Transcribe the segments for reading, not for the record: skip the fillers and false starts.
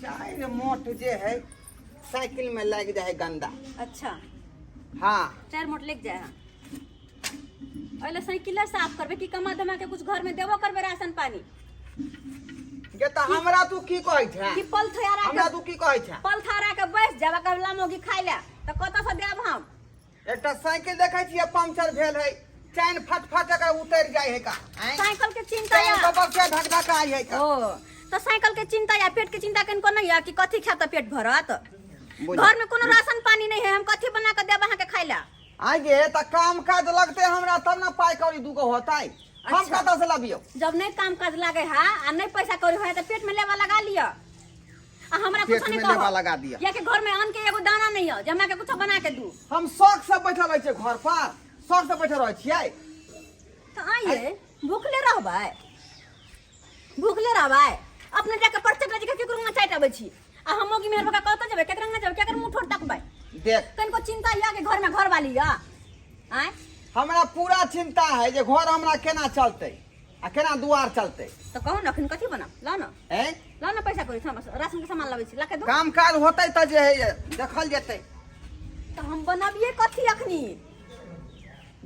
चारि मोट जे है साइकिल में लागि जाइ है गंदा। अच्छा। हाँ। चारि मोट लागि जाइ है। ओहि साइकिले साफ करबै कि कमा धमा के कुछ घर में देबो करबै राशन पानी? गे तऽ हमरा तू की कहै छै? कि पलथारा हमरा के तू की कहै छै? पलथारा के बैस जाब कबला मोगी खाइ ले तऽ कतऽ से देब हम? एकटा साइकिल देखै छियै पंक्चर भेल है, चैन फट फट के उतर जाइ है का। आँय? साइकिल के चिंता चैन या बबल से धक धक आई है का। ओ तऽ साइकिल के चिंता या पेट के चिंता कनको नहीं या कि कथी खायब तऽ पेट भरत? बुझ। घर में कोनो राशन पानी नहीं है, हम कथी बना के देब अहाँ के खाइ ला? आइ गे तऽ काम काज लगते हमरा तब ना पाइ कौड़ी दूगो होतै। हम अच्छा। कतऽ से लबियौ? जब नहीं काम काज लागे हा आ नहीं पैसा कौड़ी होय तऽ पेट में लेवा लगा लिअ आ हमरा पेट कुछ नहीं में लेवा कहो। लगा दिअ। या के घर में अन्न के एगो दाना नहीं है जे हमरा के कुछ बना के दू। हम शौक से बैठल रहै छियै घर पर, शौक से बैठल रहै छियै। तऽ आइए भूखले रहबै, भूखले रहबै। अपने जाके परचट जी के केकरो अंगना चाटि अबै छी आ हम मोगी मेहर भका कतऽ जेबै, केकरो अंगना जेबै, केकर मुँह ठोर तकबै? देख कनिको चिंता या के घर में घर वाली या आँय? हमरा पूरा चिंता है जे घर हमरा केना चलतै आ केना दुआर चलतै। तऽ कहू ने अखन कथी बनाउ? लाउ ने। हैं? लाउ ने पैसा कौड़ी, हम राशन के सामान लाबै छी, ला के दू। काम काज होतै तऽ जे है देखल जेतै। तऽ हम बनाबियै कथी अखनी?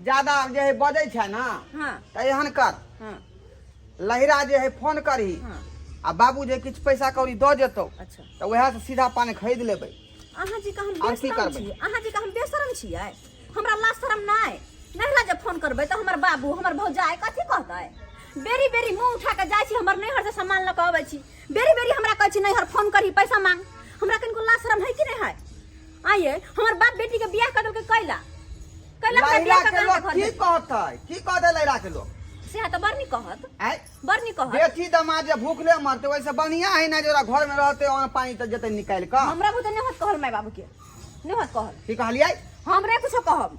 ज्यादा जे है बजै छै ना। हाँ। तऽ एहन कर। हाँ। लहिरा जे है फोन करही। हाँ। आ बाबू जे किछु पैसा कौड़ी दऽ जेतौ। अच्छा। तऽ उएह से सीधा पानी खरीद लेबै। अहाँ जी के हम आर की बेशरम करबै? छी, अहाँ जी के हम बेशरम छियै? हमरा लाज शरम नहि? नहिरा जे फोन करबै तऽ हमर बाबू हमर भौजाइ कथी कहतै? बेरी बेरी मुँह उठा के जाइ छी हमर नैहर से सामान लऽ के अबै छी, बेरी बेरी हमरा कहै छी नैहर फोन करही पैसा मांग। हमरा कनिको लाज शरम है कि नहि है? आइए हमर बाप बेटी के बियाह कर देलकै कैला? कैला हमरा लहिरा बियाह कऽ के के लोग घर की में? कहतै? की कहतै लहिरा के लोग? से तऽ बड़ नीक कहत। आँय? बड़ नीक कहत। बेटी दमाद जे भूखले मरतै ओहिसँ बढ़िआँ है ने जे ओकरा घर में रहतै अन्न पानी तऽ जेतै निकालि कऽ। हमरा बुते नहि होत कहल, माय बाबू के नहि होत कहल। की कहलियै? हमरे कुछो कहब।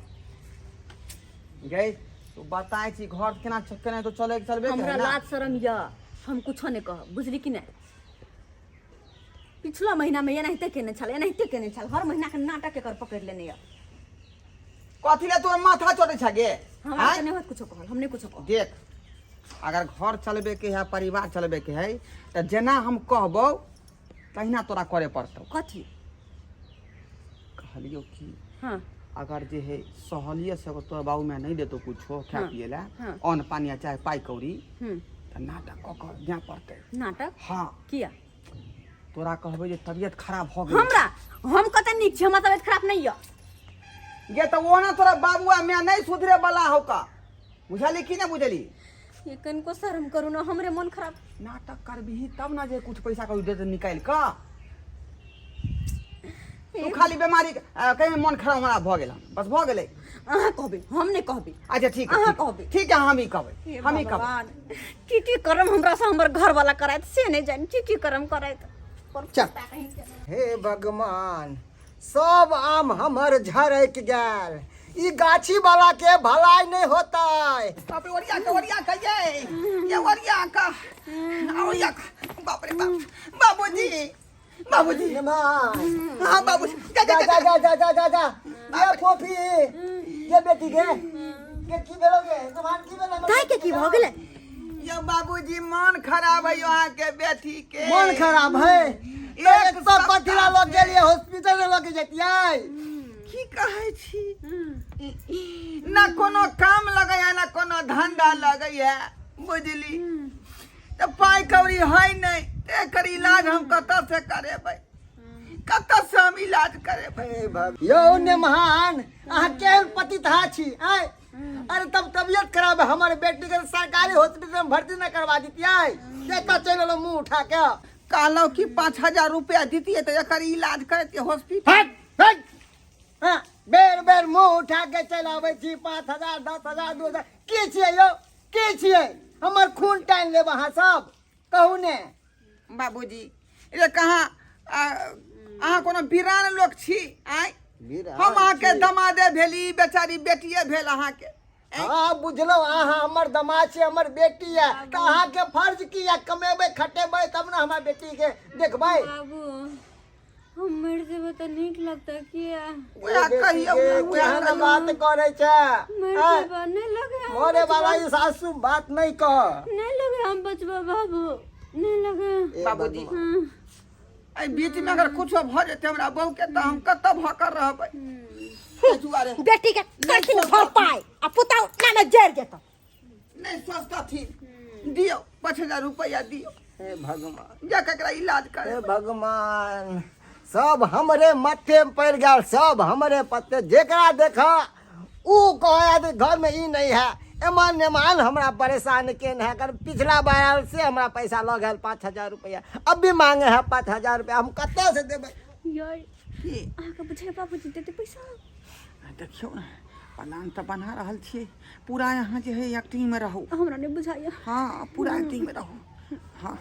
गै तू बताय छी घर केना केना तो चले चलबे के हमरा है ना? लाज शरम यऽ, हम कुछो नहि कहब, बुझली कि नहि? पिछला महीना में एनाहिते केने छल, एनाहिते केने छल। हर महीना के नाटक एकर पकड़ लेने यऽ। कथी ले तोर माथा चोटे छ गे? हमरा आँय? तऽ नहि होत कुछो कहल, हम नहि कुछो कहब। देख अगर घर चलबे के है परिवार चलबे के है तऽ जेना हम कहबौ तहिना तोरा करे पड़तौ। कथी? कहलियौ कि हाँ। अगर जे है सहलिए से अगर तोरा बाबू माय नहीं देतो कुछो खाए हाँ, पिए ला हाँ। अन्न पानी आ चाहे पाइ कौड़ी हम्म। तऽ नाटक कऽ कऽ जाय पड़तै। नाटक? हाँ। किया? तोरा कहबै जे तबियत खराब भऽ गेल। हमरा? हम कते नीक छी, हमर तबियत खराब नहीं यऽ। गे तऽ ओना तोरा बाबू आ माय नहीं सुधरे वाला हौ का, बुझली कि नहीं बुझली? ये कनिको शर्म करू ना, हमरे मन खराब। नाटक करबिही तब ना जे कुछ पैसा कौड़ी देते निकालि कऽ। तू खाली बीमारी कहीं मन खराब हमरा भऽ गेल हन, बस भऽ गेलै। अहाँ कहबै, हम नहि कहबै। अच्छा ठीक है, अहाँ ठीक, कहबै। ठीक है, हम ही कहबै, हे हम ही कहबै। भगवान, की की करम हमरा से हमर घर वाला करायत से नहीं जानी, की की करम करायत। पर चल। कुत्ता कहीं के नहीं। हे भगवान, सब आम हमर झरक गेल, ई गाछी वाला के भलाई नहीं होतै। बाप रे, ओरिया के, ओरिया के, ये, ये ओरिया का, ओरिया का, बाप रे बाप, बाबूजी, बाबूजी। निमान। हाँ, बाबूजी। जा, जा, जा, जा, जा, जा, जा, जा, जा। ये फोफी, ये बेटी के, के की भेलो गे? निमान की भेलो? ताई के की भ गेलै? यो बाबूजी, मन खराब है अहाँ के बेटी के। मन खराब है? एक एक सब सप्ताह पथिला लग गेलियै, हॉस्पिटल में लग जतियै। की कहै छी, ना कोनो काम लगैया ना कोनो धंधा लगैया, बुझली? तऽ पाइ कौड़ी है नहि, तऽ एकर इलाज हम कतऽ से करेबै? कतऽ से हम इलाज करेबै? हे भग- यौ नेमहान, अहाँ केहन पतितहा छी आँय? अरे तब तबियत खराब है हमारे बेटी के, सरकारी हॉस्पिटल में भर्ती न करवा दितियै? एतऽ चलि एलहुँ मुँह उठा के। कहलहुँ कि 5000 रुपया दितियै तऽ एकर इलाज करतियै हॉस्पिटल। हट हट, हाँ, बेर बेर मुँह उठा के चलि आबै छी। 5000, 10,000, 2000 की छियै यौ, की छियै? हमर खून टानि लेब अहाँ सब, कहू ने। बाबूजी रे, कहाँ अहाँ कोनो वीरान लोक छी आँय? वीरान हम अहाँके छी। दमादे भेली, बेचारी बेटिए भेल अहाँके। हाँ बुझलहुँ, अहाँ हमर दमाद छी, हमर बेटी है, तऽ अहाँके फर्ज की है? कमेबै खटेबै तब ने हमर बेटी के देखबै। बाबू, हम मरि जेबै तऽ नीक लगतै किया? उएह कहियौ ने, उएह केहन कहियौ। बात करै छै? मरि आँय? जेबै नहि लगे हम मरे वाला बचबा। ई सासु बात नहीं कह। नहीं लगे हम बचबा बाबू, नहीं लगे। ए बाबूजी। भगवान। हाँ। एहि बीच में अगर कुछो भऽ जेतै हमरा बहू के तऽ हम कतऽ भऽ कर रहबै एहि दुआरे बेटी के करथिन भरपाई आ पुतहु ना ना जरि जेतौ नहि सोचतथिन दियौ 5000 रुपैआ दियौ हे भगवान जा ककरा इलाज हे करे भगवान सब हमरे माथे में पड़ गया सब हमरे पत्ते जेकरा देखा ऊ कहे जे घर में ई नहीं है एमान नेमान हमरा परेशान केने है अगर पिछला बार आयल से हमरा पैसा लग गेल 5000 रुपया अब भी मांगे है 5000 रुपया हम कतऽ से देबै यार की अहाँके बुझाइ बाबूजी देते पैसा आ देखियौ ने प्लान तऽ बना रहल छियै पूरा यहाँ जे है एक्टिंग में रहू हमरा नहि बुझाइया हाँ पूरा एक्टिंग में रहू हाँ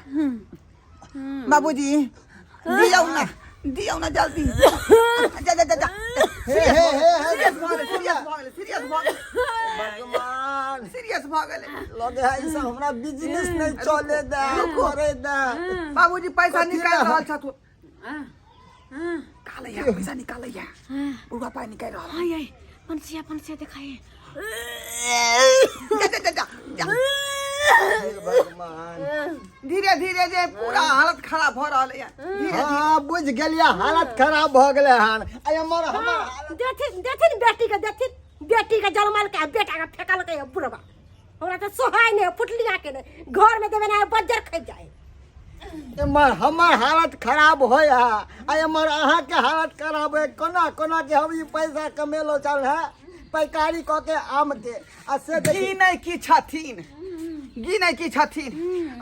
बाबूजी दियौ ना दियौ ना जल्दी जा जा जा जा हे हे हे हे सीरियस भऽ गेलै सीरियस भऽ गेलै सीरियस भऽ गेलै भगवान सीरियस भऽ गेलै लगे है ई सब हमरा बिजनेस नहीं चले दे करे दे बाबूजी पैसा कथी निकालि लए? रहल छथुन निकालैया पैसा निकालैया बुढ़वा पाइ निकालि रहल हाय हाय पंसिया पंसिया देखाइए जा जा जा जा जा हे भगवान धीरे धीरे जे पूरा हालत खराब भऽ रहल है धीरे हाँ बुझ गेलियै हालत खराब भऽ गेलै हन आ हमर हमर हालत देथिन देथिन बेटी के देथिन बेटी के जलमल के बेटा के फेकल के बुढ़वा हमरा तऽ सोहाय नहि फुटलिया के नहि घर में देवे ना बज्जर खा जाए एमहर हमर हालत खराब होय है आ एमहर अहाँके हालत खराब होय कोना कोना के हम ई पैसा कमेलो चल है पैकारी कऽ के आम के आ से देखी गिनै की छथिन गिनै की छथिन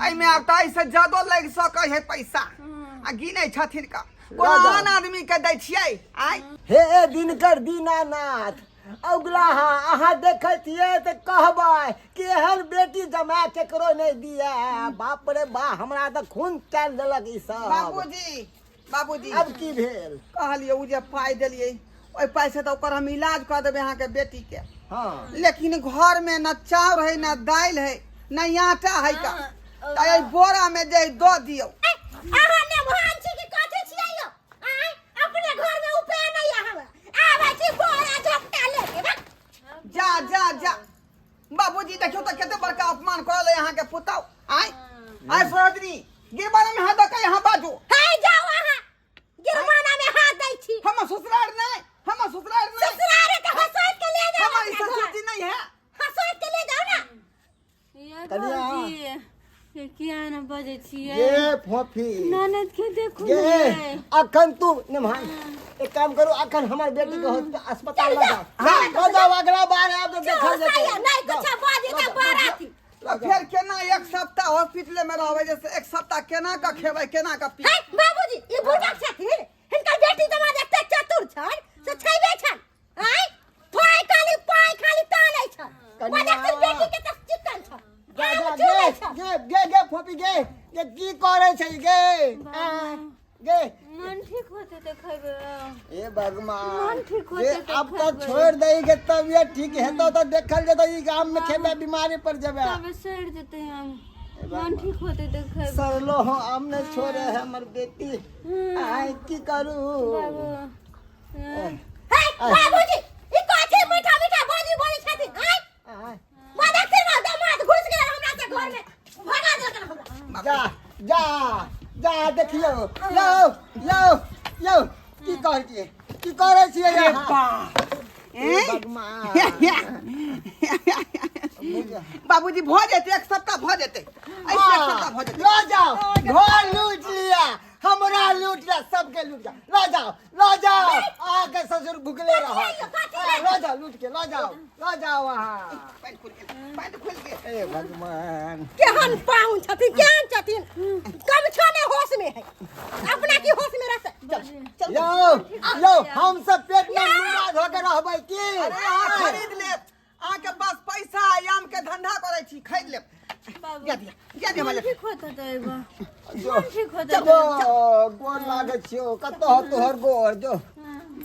एहिमे आब तऽ एहिसँ जादो लागि सकै है पैसा आ गिनै छथिन का कोनो राजा। आन आदमी के दै छियै आय हे दिनकर दीनानाथ अगला हाँ अहाँ देखै छियै तऽ कहबै कि एहन बेटी जमा केकरो नहि दिए बाप रे बा हमरा तऽ खून चलि देलक ई सब बाबूजी बाबूजी अब की भेल कहलियै ओ जे पाइ देलियै ओहि पाइसँ तऽ ओकर हम इलाज कऽ देबै अहाँके बेटीके हाँ लेकिन घरमे न चाउर है न दालि है न आटा है का तऽ एहि बोरामे जे दऽ दियौ अहाँ ने भान छी कि कथी छियै यौ आँय अपने घर में उपाय नहीं है हमरा आबै छी बोरा झपटा लेके बा जा जा जा बाबूजी देखियौ तऽ कते बड़का अपमान करल है अहाँके पुतहु आय आय सरोजनी गिरबाना में हाथ दऽ के यहाँ बाजू हे जाओ अहाँ गिरबाना में हाथ दै छी हम ससुराल नहीं हम ससुराल नहीं ससुराल के हंसैत के ले जाओ हमारी अपना घर। ससुर जी नहीं है हंसैत के ले जाओ ना यार कनिया। भौजी ये किया ने बजै छियै ये फोफी ननद के देखू ये ने अखन तू निभान एक काम करू अखन हमर बेटी के हॉस्पिटल अस्पताल लऽ जाओ लऽ जाओ अगला बार आयब तऽ देखल जेतै नहीं कुछ बाजी त बाराती तऽ फेर केना एक सप्ताह हॉस्पिटले में रहबै जैसे एक सप्ताह केना कऽ खेबै केना कऽ पीबै हे बाबूजी ई बुढ़बा छथिन हिनकर बेटी तऽ मार एते चतुर छन से छैबे छन आय थोड़े खाली पाई खाली तानै छन कनिया। मगर बेटी के तऽ चिकन छन गे आम गे चुनै छन गे गे गे फोफी गे गे की करै छै गे आ, गे मन ठीक होते तऽ खैबै ए भगवान मन ठीक होतै गे, तऽ अब तऽ खैबै। छोड़ दही के तबियत ठीक हेतौ तऽ देखल जेतौ ई गाम में खेबै बीमारी पड़ जेबै तबे सड़ि जेतै हम मन ठीक होते तऽ खैबै सरलो हो हम नहीं छोड़े है हमर बेटी आय की करू बाबू हे बाबूजी ई कथी मीठा मीठा बोली बोली छथिन आय आय, मदद से दामाद घुस गेल हमरा से घर में भगा देलकन हमरा जा जा जा देखियौ यौ यौ यौ की कहै छियै की करै छियै अरे अहाँ? बाप हे भगवान बाबूजी भऽ जेतै एक सप्ताह भऽ जेतै ऐसे एक सप्ताह भऽ जेतै लऽ जाओ घर लूट लिया हमरा लूट लिया सबके लूट लिया लऽ जाओ लऽ जाओ अहाँके ससुर भुखले रहत लऽ जाओ लूट के लऽ जाओ लऽ जाओ अहाँ पैंट खुलि गेल पैंट खुलि गेल हे भगवान केहन पाहुन छथिन केहन छथिन गमछो ने होश में है अपना की होश में रहते चल चल यौ यौ हम सब पेट में मुंगा धो के रहबै की अरे अहाँ खरीद लेब अहाँके पास पैसा है आम के धंधा करै छी खरीद लेब बाबू जा दिया जा दिया मन हमरा ठीक होता तऽ एगो जो मन ठीक होता जो गोर लागै छियौ कतऽ हो तोहर गोर जो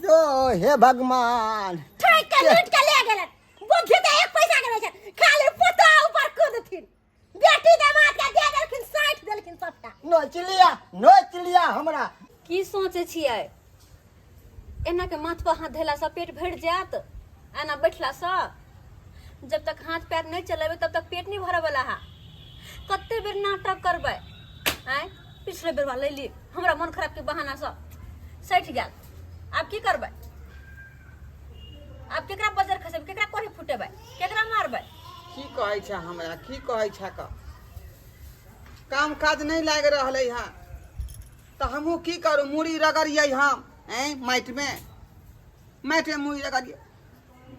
जो हे भगवान ठोक के लूट के ले गेलन बुद्धि तऽ एक पैसा के नहि छै खाली पुतोह ऊपर कूदथिन बेटी दामाद के दे देलखिन साठि देलखिन सबटा नोच लिया नोच लिया हमरा की सोचै छियै एना के माथ पर हाथ धेलासँ पेट भरि जायत एना बैठलासँ जब तक हाथ पैर नहि चलेबै तब तक पेट नहि भरऽ वाला है कते बेर नाटक करबै आँय पिछले बेर लैली हमरा मन खराब के बहाना से सठि गेल। आब की करबै? आब केकरा बजर खसेबै, केकरा कोही फुटेबै, केकरा मारबै? की कहै छै हमरा, की कहै छै का काम काज नहि लागि रहलै हँ तऽ हमहूँ की करू, मूड़ी रगड़ियै हम ऐं माटिमे, माटिमे मूड़ी रगड़ियै।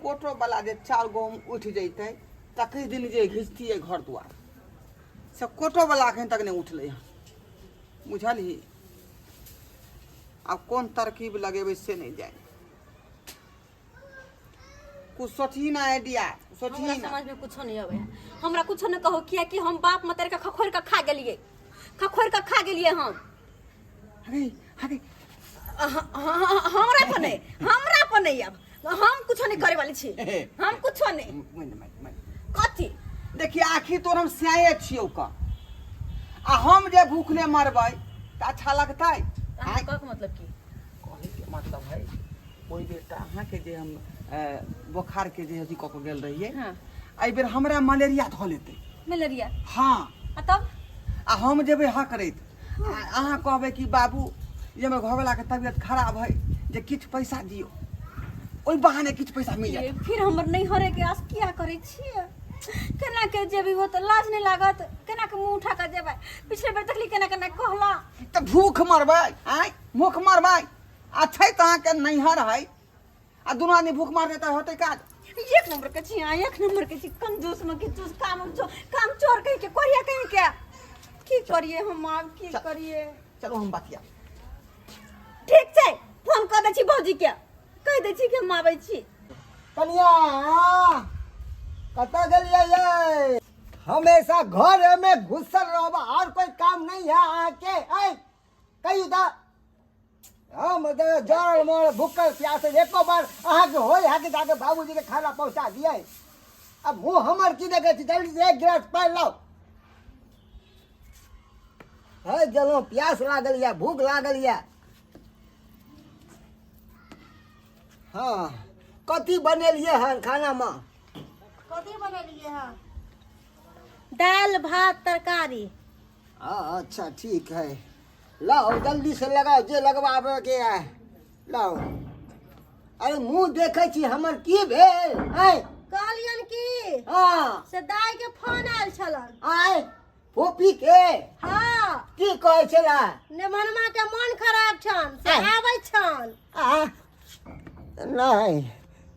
कोटोवला जे चाउर गहूँम उठि जैतै तकरी दिन जे घिचतियै घर दुआर से कोटोवला एखन तक नहि उठलै हँ, बुझलही? आब कोन तरकीब लगेबै से नहि जानि, कुछ सोचही ना आइडिया, सोचही हमरा ना। समझ में कुछो नहीं आवे है, हमरा कुछो न कहो, किया कि हम बाप मतर के खखोर के खा गेलिए, खखोर के खा गेलिए हम। अरे अरे हमरा पर नहीं, हमरा पर नहीं, अब हम कुछो नहीं करे वाली छी, हम कुछो नहीं। मन मन मन कथी? देखिए आखिर तोर हम स्याये छियौ का, आ हम जे भूखले मरबै तऽ अच्छा लगतै? अहाँ कहके मतलब की? कहैके मतलब है ओहि बेर तऽ अहाँके जे हम बोखार के जे अथी कऽ के गेल रहियै, हाँ। एहि बेर हमरा मलेरिया धऽ लेतै। मलेरिया? हाँ। आ तब? आ हम जेबै हकरैत, आ अहाँ कहबै कि बाबू जे हमर घरवलाके तबियत खराब है जे किछु पैसा दियौ, ओहि बहाने किछु पैसा मिल जायत। फिर हमर नैहरे के आस किया करै छियै? केना के जेबी हो तऽ लाज नहि लागत? केना के मुँह उठा के जेबै? पिछले बेर देखली केना केना कहला। तऽ भूख मरबै? आँय, भूख मरबै? आ छै तऽ अहाँके नैहर है, आ दुनू आदमी भूख मारतै तऽ होतै काज? एक नंबर के छी अहाँ, एक नंबर के छी, कंजूस में किचूस, काम चोर, काम चोर कहीं के, कोरिया कहीं के। की करिए हम आब, की करिए? चलू हम बतिया। ठीक छै, फोन कऽ दै छी भौजी के, कहि दै छी कि हम आबै छी। कनिया कतऽ गेलियै यै? हमेशा घरे में घुसल रहब और कोई काम नहीं है अहाँके? ऐ कहियौ तऽ, हम तऽ जर मर भूखल प्यास एको बार अहाँके होइ है कि जाके बाबूजी के खाना पहुँचा दियै? अब मुँह हमर की देखै छी? जल्दी से एक गिलास पानि लाउ। है गेलहुँ, प्यास लागल यऽ, भूख लागल यऽ। हाँ, कथी बनेलियै हन खानामे? कथी बनेलियै हन? दालि भात तरकारी। हाँ अच्छा ठीक है, लाओ जल्दी से लगाओ जे लगवाबे के है, लाओ। अरे मुँह देखै छी हमर की भेल? आय कहलियन की हाँ से दाई के फोन आयल छलन। आय फोपी के? हाँ। की कहै छला? नेमनमा के मन खराब छन से आय। आबै छन। आ नहीं,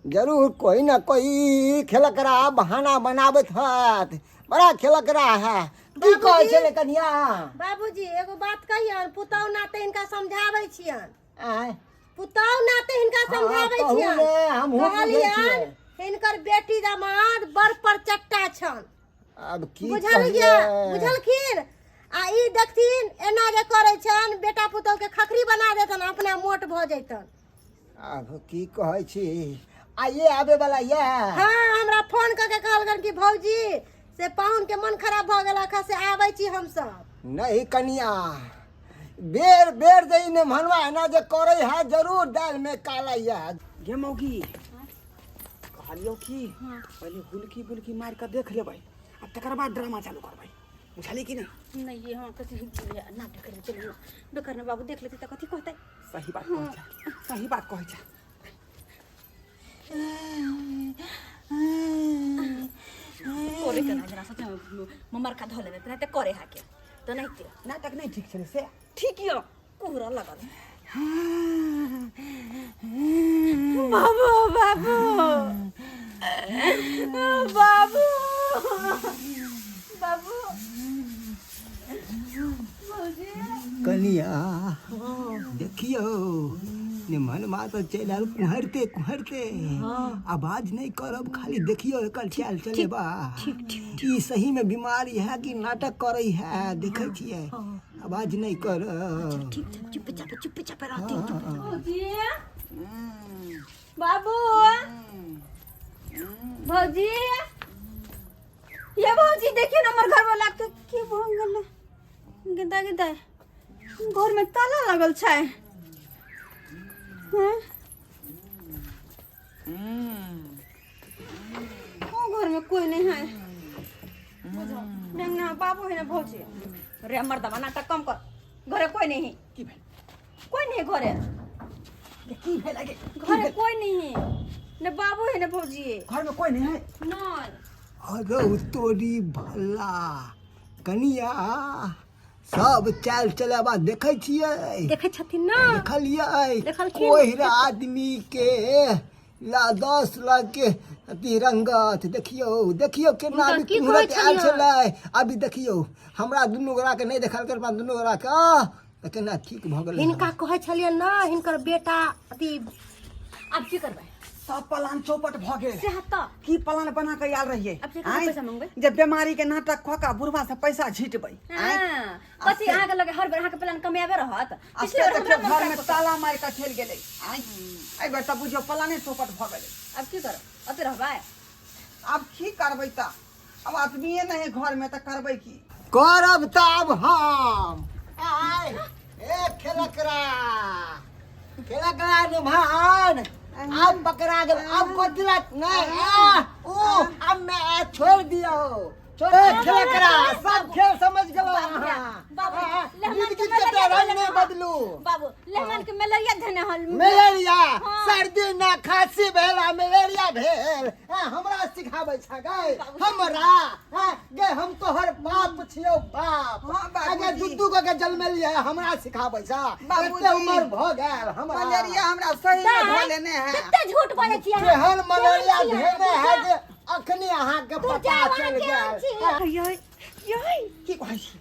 जरूर कोई ना कोई खेलकरा बहाना बनाबैत होत, बड़ा खेलकरा है। की कहै छलै कनिया? बाबूजी एगो बात कहियन, पुतहु नाते हिनका समझाबै छियन। आय पुतहु नाते हिनका हाँ, समझाबै कहू छियन। ने, हमहूँ बुझै कहलियन छियै। हिनकर बेटी दामाद बड़ परचट्टा छन। अब की बुझल कहियै? गया? बुझलखिन? आ ई देखथिन एना जे करै छन, बेटा पुतहु के खखरी बना देतन, अपना मोट भऽ जैतन। आब की कहै छी, आइए आबे वाला ये? हाँ, हमरा फोन कऽ के कहलकन कि भौजी से पाहुन के मन खराब भऽ गेलक हँ, से आबै छी हमसब। नहीं कनिया, बेर बेर जे ई नेमहनवा एना जे करै है, जरूर दालि में काला ये। गे मौगी, कहलियौ की पहिले हुलकी बुलकी मारि कऽ देख लेबै आ तकर बाद ड्रामा चालू करबै, बुझलियै कि नहि? नहीं ये हम कथी नाटक करे चलू ना, बेकार ना बाबू देख लेते तऽ कथी कहतै? सही बात कहै छै, सही बात कहै छै। करे के ना जना सच में मरका धो लेबै तऽ करे हाके तऽ नहीं ते नाटक नहि ठीक छलै से। ठीक यो कुहरा लगल। बाबू बाबू बाबू बाबू भौजी। कनिया देखियौ, निमन तऽ चलि आयल कुहरिते कुहरिते। आवाज नहि करब, खाली देखियौ एकर चाल चलेबा। ई सही में बीमारी है कि नाटक करै है, देखै छियै। आवाज नहि करब। ठीक छै, चुपचाप चुपचाप रहती। भौजी बाबू भौजी, ये भौजी देखिए ना हमर घर वाला के की भऽ गेलै। गेदा गेदा घर में ताला लगल छै। हैं ओ घर में कोई नहीं है ना, बाबू है ना भौजी। रे मर्दवा, नाटक कम कर। घरे कोई नहीं की भेल? कोई नहीं घरे। गे, की भेल गे? की घरे भेल? कोई नहीं है, न बाबू है न भौजी है। घर में कोई नहीं है? नहीं। अरे तोरी भला कनिया, सब चाल चलेबा देखै छियै? देखै छथिन ना? देखलियै। देखलखिन। कोहिर आदमी के ला 10 लाख के अथी रंगत, देखियौ देखियौ केना हुनका अभी की मुहूर्त कहै आयल छलियै? छलै। अभी देखियौ, हमरा दुनू गोरा के नहि देखलकै, अपना दुनू गोरा के तऽ केना ठीक भऽ गेलै। हिनका कहै छलियै ना, हिनकर बेटा अथी। आब की करबै? सब प्लान चौपट भऽ गेल। से तऽ की प्लान बना के आयल रहियै? आब से कहाँ आँय? पैसा मंगबै? जे बीमारी के नाटक कऽ के बुढ़वा से पैसा झिटबै, आँय? हाँ, कथी अहाँके लगे हर बेर अहाँके प्लान कमाबे रहत? आ पिछले से बेर देखियौ, हमरा घर में मन खराब। ताला मारि कऽ चलि गेलै, आँय? एहि बेर तऽ बुझियौ प्लाने चौपट भऽ गेलै। आब की करब? ओते रहबै? आब की करबै तऽ? आब आदमीए नहि है घर में तऽ करबै की? करब तऽ आब हम आय ए खेलकरा खेलकरा निभान, आब पकड़ा गेल। आब कथी ला नहीं आ ओ अब मैं आ, छोड़ दियो, छोड़। ए खेलकरा, सब खेल समझ गेलो अहाँ। बाबू, आ, लेहमान के जिंदगी के मलेरिया रंग धने नहीं हल। बदलू। बाबू, लेहमान के मलेरिया धने हल। मलेरिया? हाँ। सर्दी ना खांसी भेल आ मलेरिया भेल। आ, हमरा सिखाबै छ गै हमरा? आ, गे, हम तोहर बाप छियौ, बाप। हाँ, बाबूजी। अगे दू दू गो के जन्मेलियै, हमरा सिखाबै छ? बाबूजी। एते उमर भऽ गेल हमरा। मलेरिया हमरा सही में धऽ लेने है। कते झूठ बजै छियै अहाँ? केहन मलेरिया केहन छियै भेने अहाँ? है जे अखनी अहाँके तू पता जाओ, अहाँ चलि केहन गेल? छियै? यै यै। की कहै छी?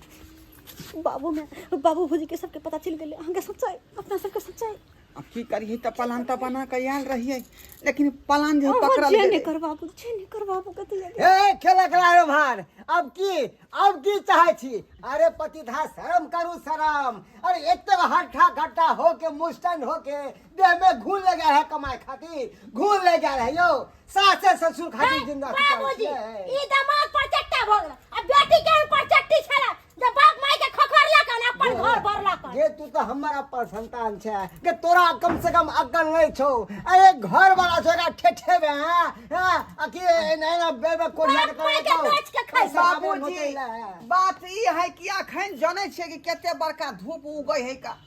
बाबू में बाबू भौजी के सबके पता चलि गेलै अहाँके सच्चाई, अपना सबके सच्चाई। आब की करियै तऽ? प्लान तऽ बना कऽ आयल रहियै, लेकिन प्लान जे अहाँ पकड़ल जे नहि गेलै। कर बाबू, जे नहि कर बाबू, कथी लगे? ए खेलक रे भार, अब की चाहै छी? अरे पतिधा, शरम करू, शरम। अरे एते हट्ठा घट्टा होके, मुस्टन होके, देह में घून लगा है, कमाए खातिर घून लगा है यो, सासे ससुर खातिर जिंदा बाबूजी, ई दिमाग पर चट्टा भऽ गेल आ बेटी के पर चट्टी छला जे बाप माय के खखरलक आ अपन घर भरलक। गे, तू तऽ हमर अपन संतान छै गे, तोरा कम से कम अक्कल नहीं छौ। अरे घर वाला छौ, एकरा ठेठेबे हैं हैं आ कि एना एना बेर बेर कोढ़िया के बाप माय के नोच के खाइ। पैसा आबे बाबूजी, नोचै लए। बात ई है कि अखन जनै छियै कि कते बड़का धूप उगै है का,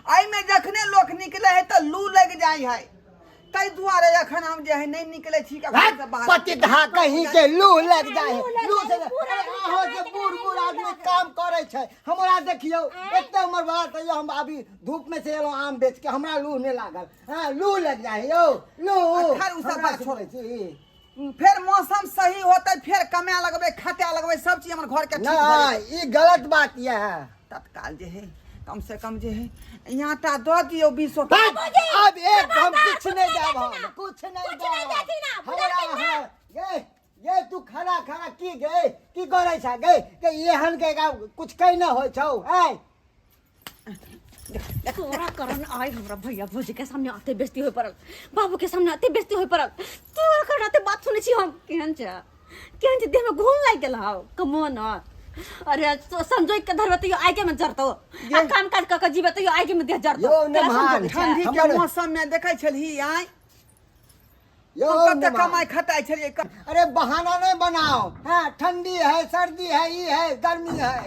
एहिमे जखने लोक निकले है तऽ लू लागि जाइ है, ताहि दुआरे अखन हम जे है नहि निकले छी घर से बाहर। पतिधा कहीं के, लू लग जाए है? लू लग लू से जाइ, पूरा अरे अहाँ से बूढ़ बूढ़ आदमी काम करे छै। हमरा देखियौ, एते उम्र वाला तैयो हम अभी धूप में से एलहुँ आम बेच के, हमरा लू नहि लागल। हाँ, लू लग जाए है यौ, लू। खैर, उ सब हमरा बात छोड़ू। सिखबै छी। फेर मौसम सही होतै, फेर कमाए लगबै, खटाए लगबै, सब चीज हमर घर के ठीक भऽ जेतै। नहीं, ई गलत बात यऽ है। तत्काल जे है, कम से कम जे है, आटा दऽ दियौ 20। अब एक हम कुछ नहीं देब, हम कुछ नहीं कुछ नहीं देब। देथिन आप, हमरा बुझलखिन ना? अहाँ गे ये तू खड़ा खड़ा की गे की करै छ गे के एहन के का कुछ कहि न होइ छौ ऐ? तोरा कारण आइ हमरा भैया भौजी के सामने आते बेइज्जती होय पड़ल, बाबू के सामने आते बेइज्जती होय पड़ल। तोरा कारण आते बात सुनै छी हम। केहन छै, केहन छै? देह में घून लागि गेल हौ कमो न। अरे संजोग के धरबे तैयो आगे में जरतो आ काम काज कऽ के जीबे तैयो आगे में देह जरतो। यौ तोरा नेमान, संजोग छै। ठंडी के मौसम में देखै छलही आइ यौ हम कते नेमान। कमाइ खटाइ छलियै। अरे बहाना नहीं बनाओ। हाँ, ठंडी है, सर्दी है, ई है, गर्मी है।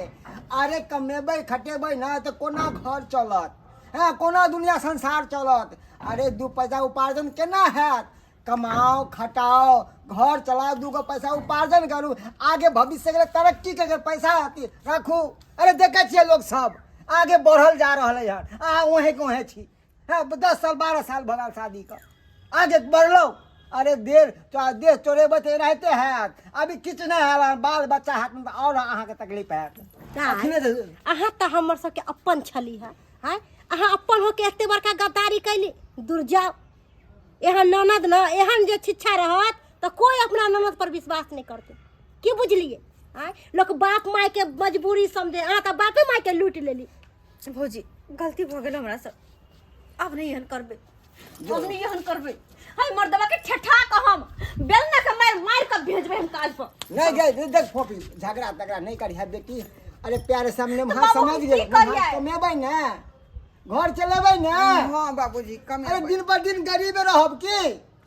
अरे कमेबै खटेबै ना तऽ कोना घर चलत? हाँ, कोना दुनिया संसार चलत? अरे दू पैसा उपार्जन केना हैत? कमाओ, खटाओ, घर चलाओ, दूगो पैसा उपार्जन करू, आगे भविष्य के लिए तरक्की के पैसा अथी राखू। अरे देखै छियै, लोग सब आगे बढ़ल जा रहल है, अहाँ वहें के वहें छी। हाँ, 10 साल 12 साल भऽ गेल शादीके, आगे बढ़लो? अरे देर तो देह चोरेबै तऽ एनाहिते हैत। अभी किछु नहि हैत, बाल बच्चा हैत ने तऽ आओर अहाँके तकलीफ हैत। अखने अहाँ तऽ हमर सबके अपन छली है। आँय, अहाँ अपन होके एते बड़का गद्दारी कैली? दूर जाओ। एहन ननद न, एहन जे शिक्षा रहत तऽ कोई अपना ननद पर विश्वास नहीं करतै, की बुझलियै? आँय, लोक बाप माय के मजबूरी समझे, अहाँ तऽ बापे माय के लूटि लेली। भौजी, गलती भऽ गेल हमरा सब, आब नहीं एहन करबै, अब नहीं एहन करबै। हाय मर्दवा के ठेठा के हम बेलना के मार मार के भेजबै हम काज पर। नहीं गए, देख फोपी, झगड़ा तगड़ा नहीं करी है बेटी। अरे प्यारे सामने तऽ हम बाबू, समझ हम गेल। की करियै? कमेबै ने, घर चलेबै ने? हाँ बाबूजी, कमे। अरे दिन पर दिन गरीबे रहब की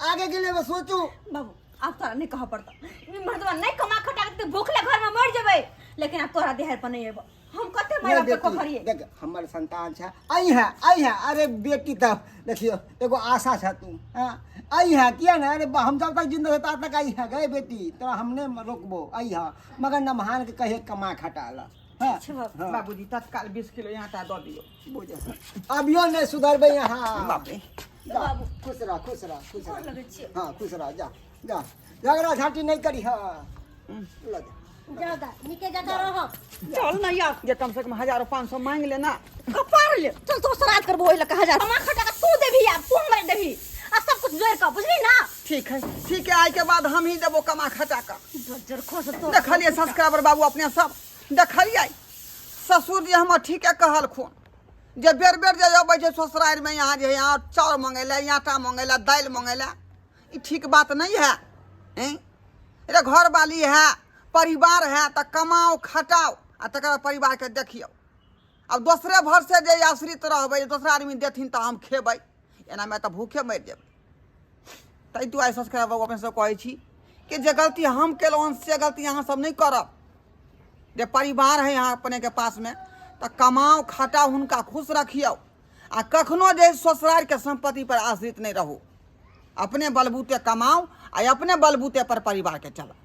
आगे के लिए सोचू। बाबू, आब तोरा नहीं कहऽ पड़तौ। ई मर्दवा नहीं कमा खटा के भूखले घर में मर जेबै, लेकिन आब तोरा देहर पर नहीं एबो। हम कते माय नहीं बाप के बेटी, कोखरिए देख हमर संतान छै आई है आई है। अरे बेटी तऽ देखियो एगो आशा छै तू हाँ आई है किया ना। अरे हम जब तक जिंदा ता तक आई है गए बेटी तोरा हमने रोकबो आई है, मगर नमहान के कहे कमा खटा ला। हाँ, हाँ, बाबूजी तत्काल 20 किलो आटा दऽ दियौ। बुझ अभियो नहीं सुधरबै यहाँ। बाप रे। जा, खुश रह खुश रह खुश गोर रह। लगै छियै। हाँ खुश रह, जा जा, झगड़ा झांटी नहीं करी। हाँ ल जा। जाओ दा नीके जगह रहब। चल ना यार, जे कम से कम 1000 500 मांग लेना। कपार ले चल, तो श्राद्ध करबो ओहि लऽ 1000 कमा खटा के तू देबही, आब तू हमरा देबही आ सब कुछ जोड़ कऽ, बुझली ना? ठीक है ठीक है, आइ के बाद हम ही देबो कमा खटा कऽ। बज्जर खोस तो। देखलियै सब्सक्राइबर बाबू अपने सब देखलियै, ससुर जी हमर ठीके कहलखुन जे बेर बेर जे अबै छै ससुरारिमे यहाँ जे यहाँ चाउर मङ्गेला, आटा मङ्गेला, दालि मङ्गेला, ई ठीक बात नहीं है। हैं रे घरवाली है, परिवार है, तऽ कमाओ खटाओ आ तकर बाद परिवारके देखियौ। आब दोसरे भरसे जे आश्रित रहबै, जे दोसरा आदमी देथिन तऽ हम खेबै, एनामे तऽ भूखे मरि जेबै। ताहि दुआरे सब्सक्राइबर बाबू अपने सब कहै छी कि जे गलती हम केलहुँ हन से गलती अहाँ सब नहि करब। जे परिवार है यहाँ अपने के पासमे तऽ कमाओ खटाओ, हुनका खुश रखियौ आ कखनो जे ससुरारिके सम्पत्ति पर आश्रित नहि रहू। अपने बलबूते कमाओ आ अपने बलबूते पर परिवारके चलाओ।